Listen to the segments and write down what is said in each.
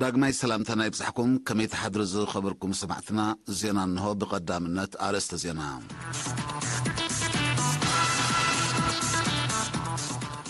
ዳግማይ ሰላምታና ይብጻሕኩም። ከመይ ትሓድሩ ዝኸበርኩም ሰማዕትና? ዜና እንሆ። ብቐዳምነት ኣርእስተ ዜና።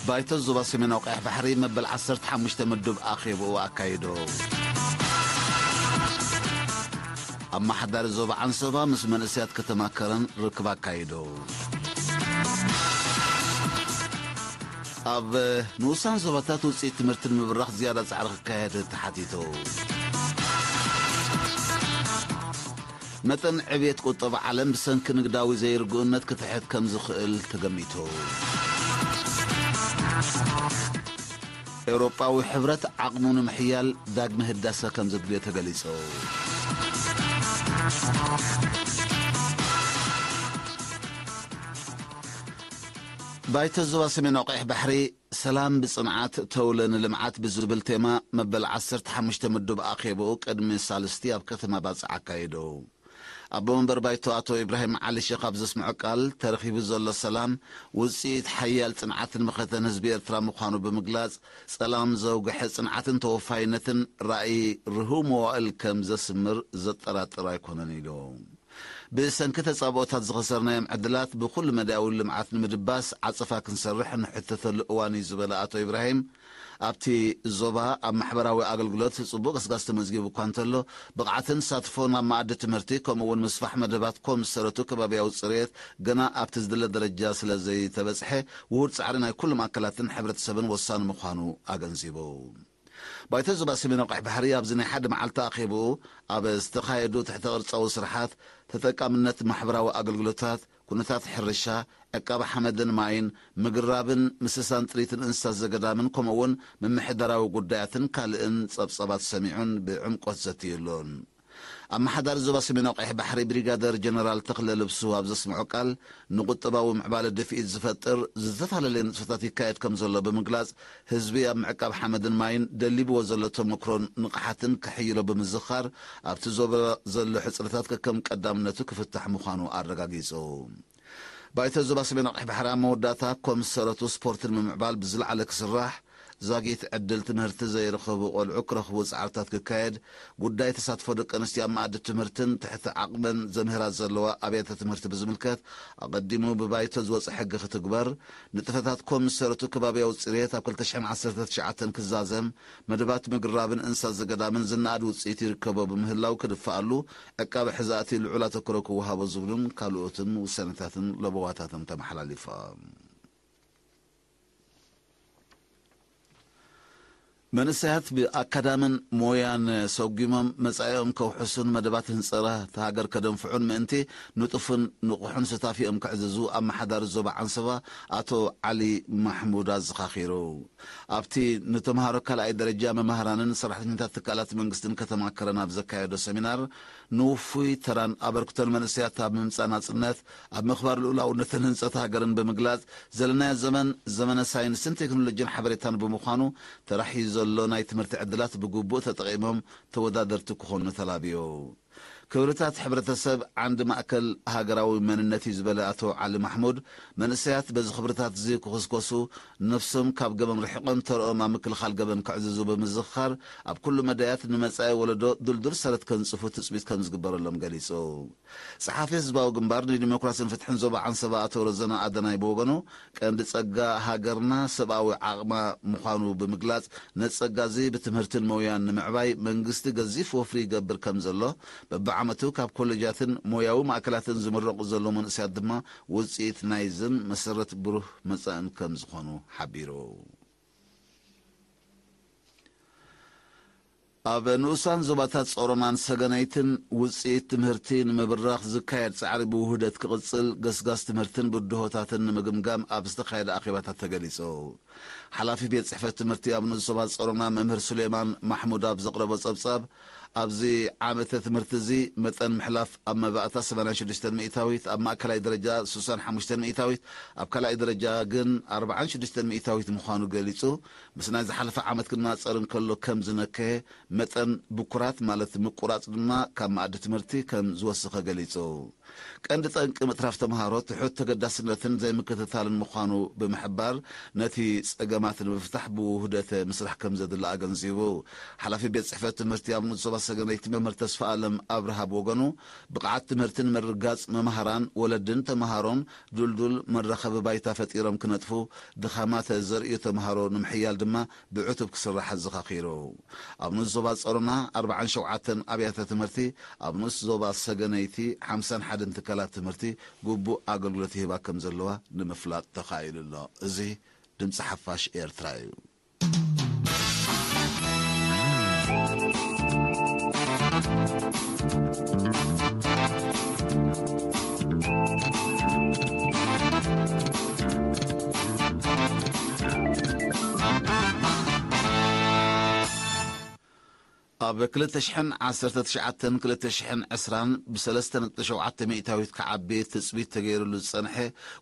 ባይቶ ዞባ ሰሜናዊ ቀይሕ ባሕሪ መበል ዓሰርተ ሓሙሽተ ምዱብ ኣኼብኡ ኣካይዱ። ኣመሓዳሪ ዞባ ዓንሰባ ምስ መንእሰያት ከተማ ከረን ርክብ ኣካይዱ። ኣብ ንኡሳን ዞባታት ውፅኢት ትምህርቲ ንምብራኽ ዝያዳ ፃዕሪ ክካየድ ተሓቲቱ። መጠን ዕብየት ቁጠባ ዓለም ብሰንኪ ንግዳዊ ዘይርግኡነት ክትሕት ከም ዝኽእል ተገሚቱ። ኤውሮጳዊ ሕብረት ዓቕሙ ንምሕያል ዳግመ ህዳሰ ከም ዘድልዮ ተገሊጹ። ባይቶ ዞባ ሰሜናዊ ቀይሕ ባሕሪ ሰላም ብጽንዓት ተውለ ንልምዓት ብዝብል ቴማ መበል ዓሰርተ ሓሙሽተ ምዱብ ኣኼብኡ ቅድሚ ሳልስቲ ኣብ ከተማ ባጽዕ ኣካይዱ። ኣቦ መንበር ባይቶ ኣቶ ኢብራሂም ዓሊ ሼኽ ኣብ ዘስምዖ ቃል፣ ተረኺቡ ዘሎ ሰላም ውጽኢት ሓያል ጽንዓትን መኸተን ህዝቢ ኤርትራ ምዃኑ ብምግላጽ፣ ጸላም ዘውግሐ ጽንዓትን ተወፋይነትን ራእይ ርሁው መዋእል ከም ዘስምር ዘጠራጥር ኣይኮነን ኢሉ። ብሰንኪ ተጻብኦታት ዝኸሰርናዮም ዕድላት ብኹሉ መዳያዊ ልምዓት ንምድባስ ዓጸፋ ክንሰርሕ እንሕተተሉ እዋን እዩ ዝበለ ኣቶ ኢብራሂም፣ ኣብቲ ዞባ ኣብ ማሕበራዊ ኣገልግሎት ጽቡቕ ገስጋስ ተመዝጊቡ እኳ እንተሎ፣ ብቕዓትን ተሳትፎን ኣብ መኣዲ ትምህርቲ ከምኡ እውን ምስፋሕ መደባት ኮም ዝሰረቱ ከባብያዊ ጽሬት ገና ኣብቲ ዝድለ ደረጃ ስለ ዘይተበጽሐ፣ ውሁድ ጻዕሪ ናይ ኩሎም ኣካላትን ሕብረተሰብን ወሳኒ ምዃኑ ኣገንዚቡ። ባይቶ ዞባ ሰሜን ኣውቃሕ ባሕሪ ኣብዚ ናይ ሓደ መዓልቲ ኣኼብኡ ኣብ ዝተኻየዱ ትሕተ ቅርጻዊ ስርሓት ተጠቃምነት ማሕበራዊ ኣገልግሎታት፣ ኩነታት ሕርሻ፣ ዕቃባ ሓመድን ማይን፣ ምግራብን ምስሳን ጥሪትን እንስሳት ዘገዳምን ከምኡ እውን ምምሕዳራዊ ጉዳያትን ካልእን ጸብጸባት ሰሚዑን ብዕምቆት ዘትዩሉን። ኣመሓዳሪ ዞባ ሰሜናዊ ቀይሕ ባሕሪ ብሪጋደር ጀነራል ተኽለ ልብሱ ኣብ ዘስምዖ ቃል፣ ንቁጠባዊ ምዕባለ ድፍኢት ዝፈጥር ዝተፈላለየ ንጥፈታት ይካየድ ከም ዘሎ ብምግላጽ፣ ህዝቢ ኣብ ምዕቃብ ሓመድን ማይን ደሊብዎ ዘሎ ተመክሮን ንቕሓትን ከሕይሎ ብምዝኻር፣ ኣብቲ ዞባ ዘሎ ሕጽረታት ከከም ቀዳምነቱ ክፍታሕ ምዃኑ ኣረጋጊጹ። ባይቶ ዞባ ሰሜን ኣቕሕ ባሕሪ ኣብ መወዳእታ፣ ኮም ዝሰረቱ ስፖርት ንምምዕባል ብዝለዓለ ክስራሕ፣ ዛጊት ዕድል ትምህርቲ ዘይረኸቡ ቆልዑ ክረኽቡ ጻዕርታት ክካየድ፣ ጉዳይ ተሳትፎ ደቂ ኣንስትዮ ኣብ መኣዲ ትምህርትን ትሕቲ ዓቕመን ዘምህራ ዘለዋ ኣብያተ ትምህርቲ ብዝምልከት፣ ኣቐዲሙ ብባይቶ ዝወጸ ሕጊ ክትግበር፣ ንጥፈታት ኮም ዝሰረቱ ከባብያዊ ጽሬት ኣብ ክልተ ሽሕን ዓሰርተ ትሽዓተን ክዛዘም፣ መደባት ምግራብን እንስሳት ዘገዳምን ዝነኣድ ውጽኢት ይርከቦ ብምህላው ክድፈኣሉ፣ ዕቃበ ሕዛእቲ ልዑል ኣተኩሮ ክወሃቦ ዝብሉን ካልኦትን ውሳኔታትን ለበዋታትን ተመሓላሊፎም። መንእሰያት ብኣካዳምን ሞያን ሰጒሞም መጻኢኦም ከውሕሱን መደባት ህንጸት ሃገር ከደንፍዑን ምእንቲ ንጡፍን ንቑሕን ሱታፊኦም ክዕዝዙ ኣመሓዳሪ ዞባ ዓንሰባ ኣቶ ዓሊ ማሕሙድ ኣዘኻኺሩ። ኣብቲ ንተምሃሮ ካልኣይ ደረጃ መማህራንን ሰራሕተኛታት ትካላት መንግስትን ከተማ ከረን ኣብ ዘካየዶ ሰሚናር፣ ንውፉይ ተራን ኣበርክቶን መንእሰያት ኣብ ምምጻእ ናጽነት፣ ኣብ ምኽባር ልኡላውነትን ህንጸት ሃገርን ብምግላጽ፣ ዘለናዮ ዘመን ዘመነ ሳይንስን ቴክኖሎጂን ሓበሬታን ብምዃኑ፣ ተራሕዩ ዘሎ ናይ ትምህርቲ ዕድላት ብግቡእ ተጠቒሞም ተወዳደርቲ ክኾኑ ተላብዮ። ክብርታት ሕብረተሰብ ዓንዲ ማእከል ሃገራዊ መንነት እዩ ዝበለ ኣቶ ዓሊ ማሕሙድ፣ መንእሰያት በዚ ክብርታት እዚ ክኹስኮሱ፣ ነፍሶም ካብ ገበን ርሒቖም ተርኦም ኣብ ምክልኻል ገበን ክዕዝዙ ብምዝኽኻር፣ ኣብ ኩሉ መዳያት ንመጻኢ ወለዶ ድልዱል ሰረት ከንጽፉ ትጽቢት ከም ዝግበረሎም ገሊጹ። ጸሓፊ ህዝባዊ ግንባር ንዲሞክራስን ፍትሕን ዞባ ዓንሰባ ኣቶ ረዘነ ኣደናይ ብወገኑ፣ ቀንዲ ጸጋ ሃገርና ሰብኣዊ ዓቕማ ምዃኑ ብምግላጽ፣ ነቲ ጸጋ እዚ ብትምህርትን መውያን ንምዕባይ መንግስቲ ገዚፍ ወፍሪ ይገብር ከም ዘሎ፣ በብዓመቱ ካብ ኮሌጃትን ሞያዊ ማእከላትን ዝምረቑ ዘለዉ መንእሰያት ድማ ውጽኢት ናይዝን መሰረት ብሩህ መጻእን ከም ዝኾኑ ሓቢሩ። ኣብ ንኡሳን ዞባታት ጾሮናን ሰገነይትን ውጽኢት ትምህርቲ ንምብራኽ ዝካየድ ጻዕሪ ብውህደት ክቕጽል፣ ገስጋስ ትምህርትን ብድሆታትን ንምግምጋም ኣብ ዝተኻየደ ኣኼባታት ተገሊጹ። ሓላፊ ቤት ጽሕፈት ትምህርቲ ኣብ ንኡስ ዞባ ጾሮና መምህር ሱሌማን ማሕሙድ ኣብ ዘቕረቦ ጸብጻብ፣ ኣብዚ ዓመተ ትምህርቲ እዚ መጠን ምሕላፍ ኣብ መባእታ ሰማንያን ሽዱሽተን ሚእታዊት፣ ኣብ ማእከላይ ደረጃ ስሳን ሓሙሽተን ሚእታዊት፣ ኣብ ካልኣይ ደረጃ ግን ኣርባዓን ሽዱሽተን ሚእታዊት ምዃኑ ገሊጹ። ምስ ናይ ዝሓለፈ ዓመት ክነጻጸር እንከሎ ከም ዝነከየ፣ መጠን ብኩራት ማለት ምቁራጽ ድማ ካብ መኣዲ ትምህርቲ ከም ዝወሰኸ ገሊጹ። ቀንዲ ጠንቂ ምትራፍ ተምሃሮ ትሑት ተገዳስነትን ዘይምክትታልን ምዃኑ ብምሕባር፣ ነቲ ጸገማት ንምፍታሕ ብውህደት ምስራሕ ከም ዘድሊ ኣገንዚቡ። ሓላፊ ቤት ጽሕፈት ትምህርቲ ኣብ ንኡስ ዞባ ሰገነይቲ መምህር ተስፋ ኣለም ኣብርሃ ብወገኑ፣ ብቕዓት ትምህርቲ ንምርግጋጽ መምሃራን ወለድን ተምሃሮን ድልዱል መራኸቢ ባይታ ፈጢሮም ክነጥፉ፣ ድኻማት ዘርእዩ ተምሃሮ ንምሕያል ድማ ብዕቱብ ክስራሕ ኣዘኻኺሩ። ኣብ ንኡስ ዞባ ጸሮና ኣርባዓን ሸውዓተን ኣብያተ ትምህርቲ፣ ኣብ ንኡስ ዞባ ሰገነይቲ ሓምሳን ሓደን ትካላት ትምህርቲ ግቡእ ኣገልግሎት ይህባ ከም ዘለዋ ንምፍላጥ ተኻኢሉ ኣሎ። እዚ ድምፂ ሓፋሽ ኤርትራ እዩ። ኣብ ክልተ ሽሕን ዓሰርተ ትሽዓተን ክልተ ሽሕን ዕስራን ብሰለስተ ነጥቢ ሸውዓተ ሚእታዊት ክዓቢ ትጽቢት ተገይሩሉ ዝጸንሐ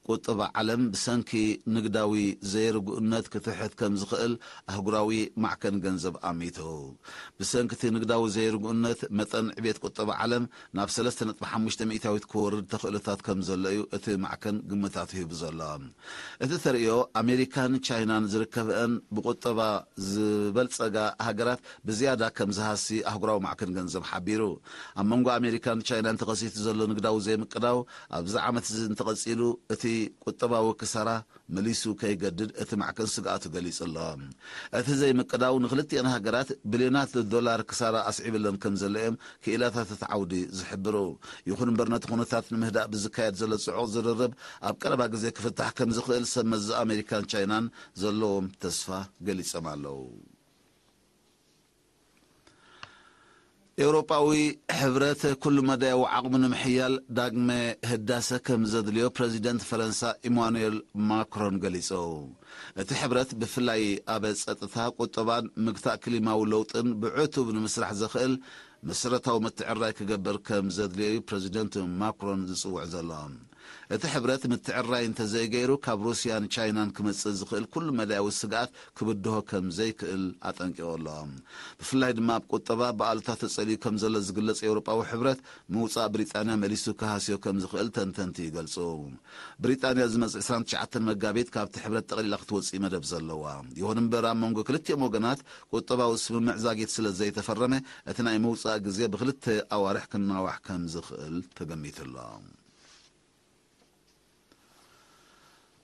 ቁጠባ ዓለም ብሰንኪ ንግዳዊ ዘይርጉእነት ክትሕት ከም ዝኽእል ኣህጉራዊ ማዕከን ገንዘብ ኣሚቱ። ብሰንኪ እቲ ንግዳዊ ዘይርጉእነት መጠን ዕቤት ቁጠባ ዓለም ናብ ሰለስተ ነጥቢ ሓሙሽተ ሚእታዊት ክወርድ ተኽእሎታት ከም ዘሎ እዩ እቲ ማዕከን ግምታቱ ሂቡ ዘሎ። እቲ ተርእዮ ኣሜሪካን ቻይናን ዝርከበአን ብቁጠባ ዝበልጸጋ ሃገራት ብዝያዳ ከም ዝሃሲ ኣህጉራዊ ማዕከን ገንዘብ ሓቢሩ። ኣብ መንጎ ኣሜሪካን ቻይናን ተኸሲቱ ዘሎ ንግዳዊ ዘይምቅዳው ኣብዚ ዓመት እዚ እንተቐጺሉ እቲ ቁጠባዊ ክሳራ መሊሱ ከይገድድ እቲ ማዕከን ስግኣቱ ገሊጹ ኣሎ። እቲ ዘይምቅዳው ንክልቲአን ሃገራት ቢልዮናት ዶላር ክሳራ ኣስዒብለን ከም ዘሎ እዮም ክኢላታት እቲ ዓውዲ ዝሕብሩ። ይኹን እምበር ነቲ ኩነታት ንምህዳእ ብዝካየድ ዘሎ ጽዑቕ ዝርርብ ኣብ ቀረባ ግዜ ክፍታሕ ከም ዝኽእል ሰብ መዚ ኣሜሪካን ቻይናን ዘለዎም ተስፋ ገሊጾም ኣለዉ። ኤውሮጳዊ ሕብረት ኩሉ መዳያዊ ዓቕሙ ንምሕያል ዳግመ ህዳሰ ከም ዘድልዮ ፕረዚደንት ፈረንሳ ኢማኑኤል ማክሮን ገሊጹ። እቲ ሕብረት ብፍላይ ኣብ ጸጥታ፣ ቁጠባን ምግታእ ክሊማዊ ለውጥን ብዕቱብ ንምስራሕ ዘኽእል መሰረታዊ ምትዕርራይ ክገብር ከም ዘድልዮ እዩ ፕረዚደንት ማክሮን ዝጽውዕ ዘሎ። እቲ ሕብረት ምትዕርራይ እንተዘይገይሩ ካብ ሩስያን ቻይናን ክመጽእ ዝኽእል ኩሉ መዳያዊ ስግኣት ክብድሆ ከም ዘይክእል ኣጠንቂቑ ኣሎ። ብፍላይ ድማ ኣብ ቁጠባ ብኣሉታ ተጸልዩ ከም ዘሎ ዝግለጽ ኤውሮጳዊ ሕብረት ምውጻእ ብሪጣንያ መሊሱ ክሃስዮ ከም ዝኽእል ተንተንቲ ይገልጹ። ብሪጣንያ ዝመጽእ ዕስራን ትሽዓተን መጋቢት ካብቲ ሕብረት ጠቕሊላ ክትወጽእ መደብ ዘለዋ። ይኹን እምበር ኣብ መንጎ ክልቲኦም ወገናት ቁጠባዊ ስምምዕ ዛጊት ስለ ዘይተፈረመ እቲ ናይ ምውጻእ ግዜ ብክልተ ኣዋርሕ ክናዋሕ ከም ዝኽእል ተገሚቱ ኣሎ።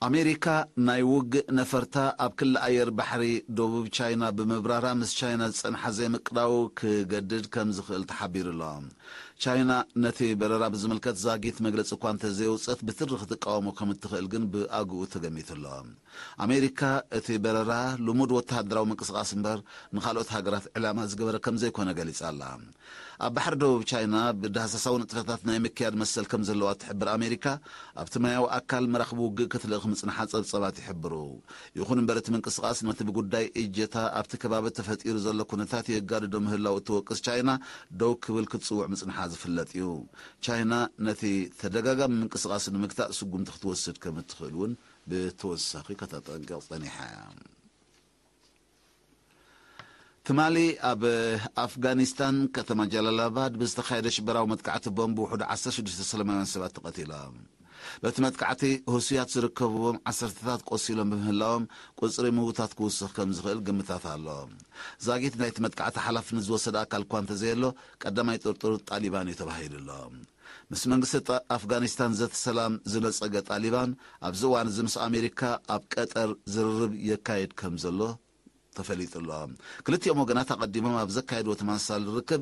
ኣሜሪካ ናይ ውግእ ነፈርታ ኣብ ክሊ ኣየር ባሕሪ ደቡብ ቻይና ብምብራራ ምስ ቻይና ዝጸንሓ ዘይምቅዳው ክገድድ ከም ዝኽእል ተሓቢሩ ኣሎ። ቻይና ነቲ በረራ ብዝምልከት ዛጊት መግለጺ እኳ እንተዘየውጸት ብትሪ ክትቃወሞ ከም እትኽእል ግን ብኣግኡ ተገሚቱ ኣሎ። ኣሜሪካ እቲ በረራ ልሙድ ወተሃደራዊ ምንቅስቓስ እምበር ንኻልኦት ሃገራት ዕላማ ዝገበረ ከም ዘይኮነ ገሊጻ ኣላ። ኣብ ባሕሪ ደቡብ ቻይና ብዳህሳሳዊ ንጥፈታት ናይ ምክያድ መሰል ከም ዘለዋ ትሕብር ኣሜሪካ፣ ኣብቲ ማያዊ ኣካል መራኽቢ ውግእ ክትልእኽ ምጽንሓ ጸብጸባት ይሕብሩ። ይኹን እምበር እቲ ምንቅስቓስ ነቲ ብጉዳይ እጀታ ኣብቲ ከባቢ ተፈጢሩ ዘሎ ኩነታት የጋድዶ ምህላው እትወቅስ ቻይና ደው ክብል ክትጽውዕ ምጽንሓ ዝፍለጥ እዩ። ቻይና ነቲ ተደጋጋሚ ምንቅስቓስ ንምግታእ ስጉምቲ ክትወስድ ከም እትኽእል እውን ብተወሳኺ ከተጠንቅቕ ጸኒሓ እያ። ትማሊ ኣብ ኣፍጋኒስታን ከተማ ጃላላባድ ብዝተኻየደ ሽበራዊ መጥቃዕቲ ቦምብ ውሑድ ዓሰርተ ሽዱሽተ ሰላማውያን ሰባት ተቐቲሎም። በቲ መጥቃዕቲ ህሱያት ዝርከብዎም ዓሰርተታት ቆሲሎም ብምህላዎም ቁጽሪ ምውታት ክውስኽ ከም ዝኽእል ግምታት ኣሎ። ዛጊት ናይቲ መጥቃዕቲ ሓላፍነት ዝወሰደ ኣካል እኳ እንተዘየሎ ቀዳማይ ጥርጡር ጣሊባን እዩ ተባሂሉ ኣሎ። ምስ መንግስቲ ኣፍጋኒስታን ዘተ ሰላም ዝነጸገ ጣሊባን ኣብዚ እዋን እዚ ምስ ኣሜሪካ ኣብ ቀጠር ዝርርብ የካይድ ከም ዘሎ ተፈሊጡ ኣሎ። ክልቲኦም ወገናት ኣቐዲሞም ኣብ ዘካየድዎ ተመሳሳሊ ርክብ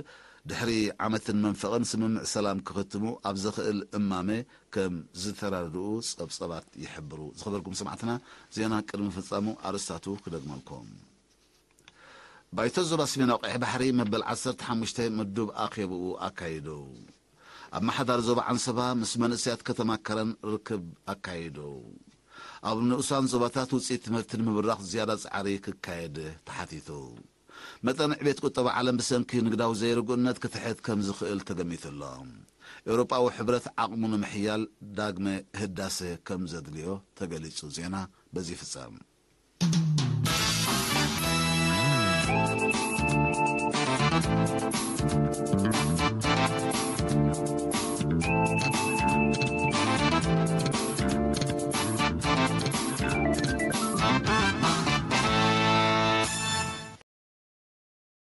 ድሕሪ ዓመትን መንፈቕን ስምምዕ ሰላም ክኽትሙ ኣብ ዘኽእል እማመ ከም ዝተራድኡ ጸብጸባት ይሕብሩ። ዝኸበርኩም ሰማዕትና፣ ዜና ቅድሚ ፍጻሙ ኣርእስታቱ ክደግመልኩም። ባይቶ ዞባ ሰሜናዊ ቀይሕ ባሕሪ መበል ዓሰርተ ሓሙሽተ ምዱብ ኣኼብኡ ኣካይዱ። ኣመሓዳሪ ዞባ ዓንሰባ ምስ መንእሰያት ከተማ ከረን ርክብ ኣካይዱ። ኣብ ንኡሳን ዞባታት ውፅኢት ትምህርቲ ንምብራኽ ዝያዳ ፃዕሪ ክካየድ ተሓቲቱ። መጠን ዕቤት ቁጠባ ዓለም ብሰንኪ ንግዳዊ ዘይርጉእነት ክትሕት ከም ዝኽእል ተገሚቱ ኣሎ። ኤውሮጳዊ ሕብረት ዓቕሙ ንምሕያል ዳግመ ህዳሰ ከም ዘድልዮ ተገሊጹ። ዜና በዚ ይፍጸም።